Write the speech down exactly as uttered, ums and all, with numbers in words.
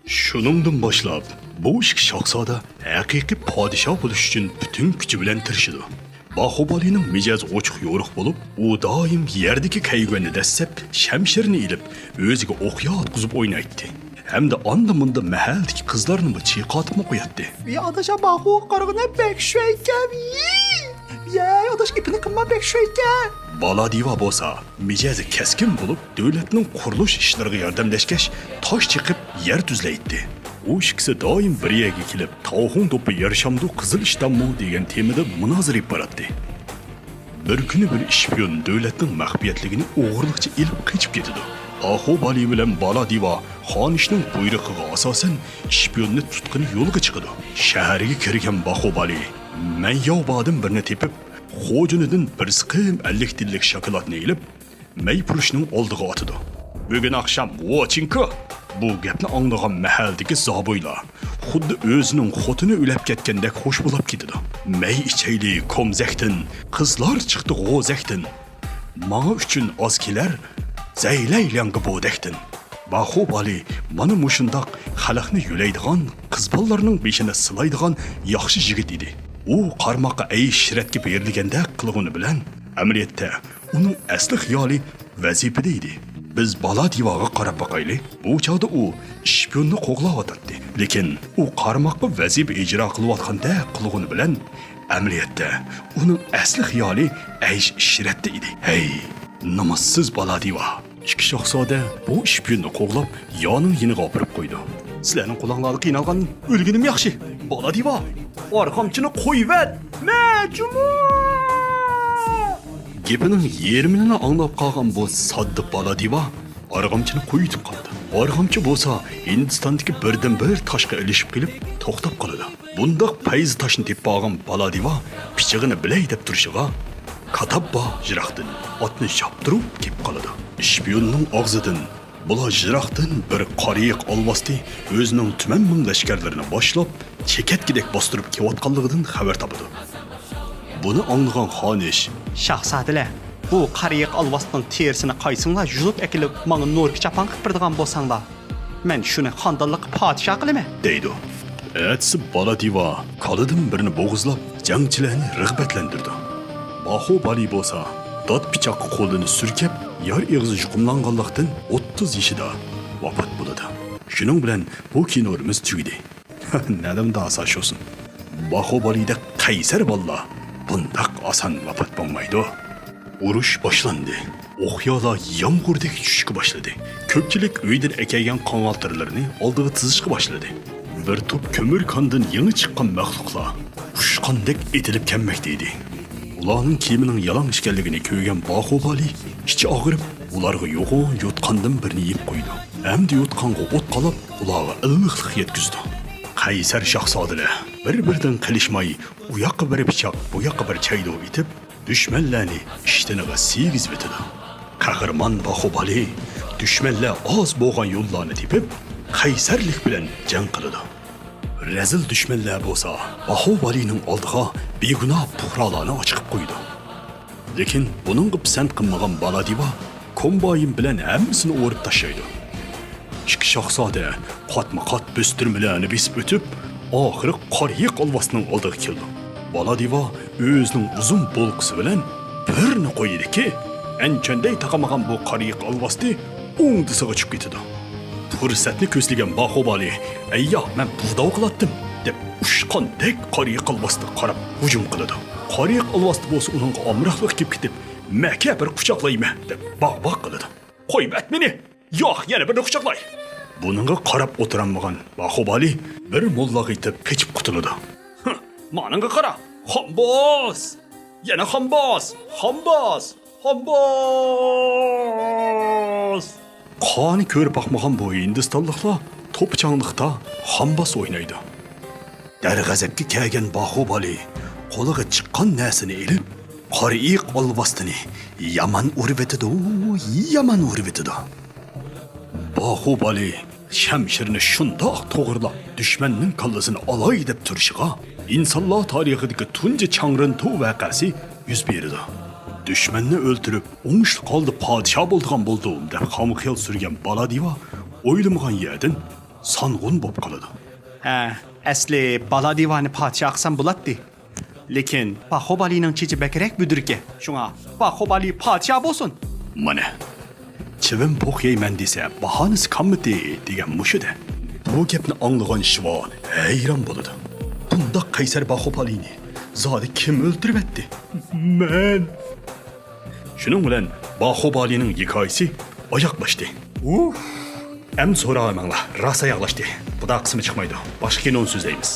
شۇنىڭدىن باشلاپ، بۇ ئىككى شاھزادە ھەقىقىي پادىشاھ بولۇش ئۈچۈن پۈتۈن كۈچى بىلەن تىرىشىدۇ. باخۇبالىنىڭ مىجەزى ئوچۇق-يورۇق بولۇپ، ئۇ دائىم يەردىكى كەيۋەننى دەسسەپ، شەمشىرىنى ئېلىپ، ئۆزىگە ئوقيا ئاتقۇزۇپ ئوينايتتى. ھەمدە ئاندا-مۇندا مەھەللىدىكى قىزلارنىمۇ چېقىۋېتىپمۇ قوياتتى. ۋى ئاداش، باخۇغا قارىغىنا، بەك شۇ ئىكەن. ۋىي! ۋىي ئاداش، گېپىنى قىلما، بەك شۇ ئىكەن. بالا دىۋا بولسا مىجەزى كەسكىن بولۇپ، دۆلەتنىڭ قۇرۇلۇش ئىشلىرىغا ياردەملەشكەچ، تاش چېقىپ، يەر تۈزلەيتتى. ئۇ ئىككىسى دائىم بىر يەرگە كېلىپ، تاۋخۇڭ دوپپا يارىشامدۇ، قىزىل ئىشتانمۇ دېگەن تېمىدا مۇنازىرە ئېلىپ باراتتى. بىر كۈنى بىر ئىشپىيون دۆلەتنىڭ مەخپىيەتلىكىنى ئوغرىلىقچە ئېلىپ قېچىپ كېتىدۇ. باخۇبالى بىلەن بالا دىۋا خانىشنىڭ بۇيرۇقىغا ئاساسەن ئىشپىيوننى تۇتقىلى يولغا چىقىدۇ. شەھەرگە كىرگەن باخۇبالى، مەنياۋبادىن بىرنى تېپىپ، خوجىنىدىن بىر سىقىم ئەللىك تىيىنلىق شاكىلاتنى ئېلىپ، مەيپۇرۇشنىڭ ئالدىغا ئاتىدۇ. بۈگۈن ئاخشام ۋوچىنكو! بۇ گەپنى ئاڭلىغان مەھەللىدىكى زابويلار خۇددى ئۆزىنىڭ خوتۇنى ئۆلۈپ كەتكەندەك خوش بولاپ كېتىدۇ. مەي ئىچەيلى كومزەكتىن، قىزلار چىقتى غوزەكتىن. ماڭا ئۈچۈن ئاز كېلەر، زەيلەي لياڭگا بودەكتىن. باخۇبالى مانا مۇشۇنداق خەلقنى يۆلەيدىغان، قىز بالىلارنىڭ بېشىنى سىلايدىغان ياخشى يىگىت ئىدى. ئۇ قارماققا ئەيش-ئىشرەتكە بېرىلگەندەك قىلغىنى بىلەن، ئەمەلىيەتتە ئۇنىڭ ئەسلى خىيالى ۋەزىپىدە ئىدى. بىز بالا دىۋاغا قاراپ باقايلى. بۇ چاغدا ئۇ ئىشپىيوننى قوغلاۋاتاتتى. لېكىن ئۇ قارماققا ۋەزىپە ئىجرا قىلىۋاتقاندەك قىلغىنى بىلەن، ئەمەلىيەتتە ئۇنىڭ ئەسلى خىيالى ئەيش-ئىشرەتتە ئىدى. ھەي، نامۇسسىز بالا دىۋا! ئىككى شاھزادە بۇ ئىشپىيوننى قوغلاپ، يانىڭ يېنىغا ئاپىرىپ قويىدۇ. سىلەرنىڭ قولاڭلاردا قىينالغاندىن ئۆلگىنىم ياخشى. بالا دىۋا، ئارغامچىنى قويۇۋەت! مەجۇمۇ! گېپىنىڭ يېرىمىنىلا ئاڭلاپ قالغان بۇ ساددا بالا دىۋا ئارغامچىنى قويۇۋېتىپ قالىدۇ. ئارغامچا بولسا ھىندىستاندىكى بىردىنبىر تاشقا ئىلىشىپ قېلىپ توختاپ قالىدۇ. بۇنداق پەيزى تاشنى تېپىپ ئالغان بالا دىۋا پىچىقىنى بىلەي دەپ تۇرۇشىغا، كاتاببا يىراقتىن ئاتنى شاپتۇرۇپ كېلىپ قالىدۇ. ئىشپىيوننىڭ ئاغزىدىن بۇلار يىراقتىن بىر قارىيىق ئالۋاستى ئۆزىنىڭ تۈمەن مىڭ لەشكەرلىرىنى باشلاپ، چېكەتكىدەك باستۇرۇپ كېلىۋاتقانلىقىدىن خەۋەر تاپىدۇ. بۇنى ئاڭلىغان خانىش، شاھزادىلەر، بۇ قارىيىق ئالۋاستىنىڭ تېرىسىنى قايسىڭلار يۇلۇپ ئەكېلىپ، ماڭا نوركا چاپان قىلىپ بېرىدىغان بولساڭلار، مەن شۇنى خاندانلىققا پادىشاھ قىلىمەن، دەيدۇ. ئەتىسى بالا دىۋا كالىدىن بىرنى بوغۇزلاپ، جەڭچىلەرنى رىغبەتلەندۈرىدۇ. باخۇبالى بولسا دات پىچاققا قولىنى سۈركەپ، يار ئېغىزى يۇقۇملانغانلىقتىن ئوتتۇز يېشىدا ۋاپات بولىدۇ. شۇنىڭ بىلەن بۇ كىنورىمىز تۈگىدى. نەدىمدا ساشوسۇن. باخۇبالىدەك قەيسەر بالىلار بۇنداق ئاسان ۋاپات بولمايدۇ. ئۇرۇش باشلاندى. ئوقيالار يامغۇردەك چۈشۈشكە باشلىدى. كۆپچىلىك ئۆيدىن ئەكەلگەن قاڭالتىرلىرىنى ئالدىغا تىزىشقا باشلىدى. بىر توپ كۆمۈر كاندىن يېڭى چىققان مەخلۇقلار ئۇچقاندەك ئېتىلىپ كەلمەكتە ئىدى. ئۇلارنىڭ كېمىنىڭ يالاڭ ئىكەنلىكىنى كۆرگەن باخۇبالى ئىچى ئاغرىپ، ئۇلارغا يوغان يوتقاندىن بىرنى يېپىپ قويىدۇ. ئەمدى يوتقانغا ئوت قالاپ، ئۇلارغا ئىللىقلىق يەتكۈزىدۇ. قەيسەر شاھزادىلەر بىر-بىرىدىن قېلىشماي، ئۇياققا بىر پىچاق، بۇياققا بىر چەيدۇ ئېتىپ، دۈشمەنلەرنى ئىشتىنىغا سىيگۈزۈۋېتىدۇ. قەھرىمان باخۇبالى دۈشمەنلەر ئاز بولغان يوللارنى تېپىپ، قەيسەرلىك بىلەن جەڭ قىلىدۇ. رەزىل دۈشمەنلەر بولسا باخۇبالىنىڭ ئالدىغا بىگۇناھ پۇقرالارنى ئاچىقىپ قويىدۇ. لېكىن بۇنىڭغا پىسەنت قىلمىغان بالا دىۋا كومباين بىلەن ھەممىسىنى ئورۇپ تاشلايدۇ. ئىككى شاھزادە قاتمۇ قات بۆستۈرمىلەرنى بېسىپ ئۆتۈپ، ئاخىرى قارىيىق ئالۋاستىنىڭ ئالدىغا كېلىدۇ. بالا دىۋا ئۆزىنىڭ ئۇزۇن بولقىسى بىلەن بىرنى قويىدىكى، ئەنچۈەندەي تاقىمىغان بۇ قارىيىق ئالۋاستى ئوڭدىسىغا چۈشۈپ كېتىدۇ. پۇرسەتنى كۆزلىگەن باخۇبالى، ئەييا، مەن پۇلداۋ قىلاتتىم، دەپ ئۇچقاندەك قارىيىق ئالۋاستىغا قاراپ ھۇجۇم قىلىدۇ. قارىيىق ئالۋاستى بولسا ئۇنىڭغا ئامراقلىق كېلىپ كېتىپ، مەكە بىر قۇچاقلايمەن، دەپ باغ-باغ قىلىدۇ. قويۇۋەت مېنى! ياق، يەنە بىرنى قۇچاقلاي! بۇنىڭغا قاراپ ئولتۇرالمىغان باخۇبالى بىر موللاغا يېتىپ قېچىپ قۇتۇلىدۇ. ھە، مانىڭغا قارا، خامباس! يەنە خامباس! خامباس! خامباس! قانى كۆرۈپ باقمىغان بۇ ھىندىستانلىقلار توپا-چاڭلىقتا خامباس ئوينايدۇ. دەرغەزەپكە كەلگەن باخۇبالى قولىغا چىققان نەرسىنى ئېلىپ، قارىيىق ئالۋاستىنى يامان ئۇرۇۋېتىدۇ، يامان ئۇرۇۋېتىدۇ. باخۇبالى شەمشىرىنى شۇنداق توغرىلاپ، دۈشمەننىڭ كاللىسىنى ئالاي دەپ تۇرۇشىغا، ئىنسانلار تارىخىدىكى تۇنجى چاڭرىنتۇ ۋەقەسى يۈز بېرىدۇ. دۈشمەننى ئۆلتۈرۈپ، ئوڭۇشلۇق ھالدا پادىشاھ بولىدىغان بولدۇم، دەپ خام خىيال سۈرگەن بالا دىۋا ئويلىمىغان يەردىن سانغۇن بولۇپ قالىدۇ. ھە، ئەسلى بالا دىۋانى پادىشاھ قىلسام بولاتتى. لېكىن باخۇبالىنىڭ چېچى بەكرەك بۈدرىكەن. شۇڭا باخۇبالى پادىشاھ بولسۇن. مانا، چىۋىن پوق يەيمەن دېسە، باھانىسى قالمىدى دېگەن مۇشۇدە. بۇ گەپنى ئاڭلىغان شىۋا ھەيران بولىدۇ. بۇنداق قەيسەر باخۇبالىنى زادى كىم ئۆلتۈرۈۋەتتى؟ مەن. شۇنىڭ بىلەن باخۇبالىنىڭ ھېكايىسى ئاياغلاشتى. ئۇھ. ئەمدى سوراۋەرمەڭلار، راست ئاياغلاشتى. بۇدا قىسمى چىقمايدۇ. باشقا كىنونى سۆزلەيمىز.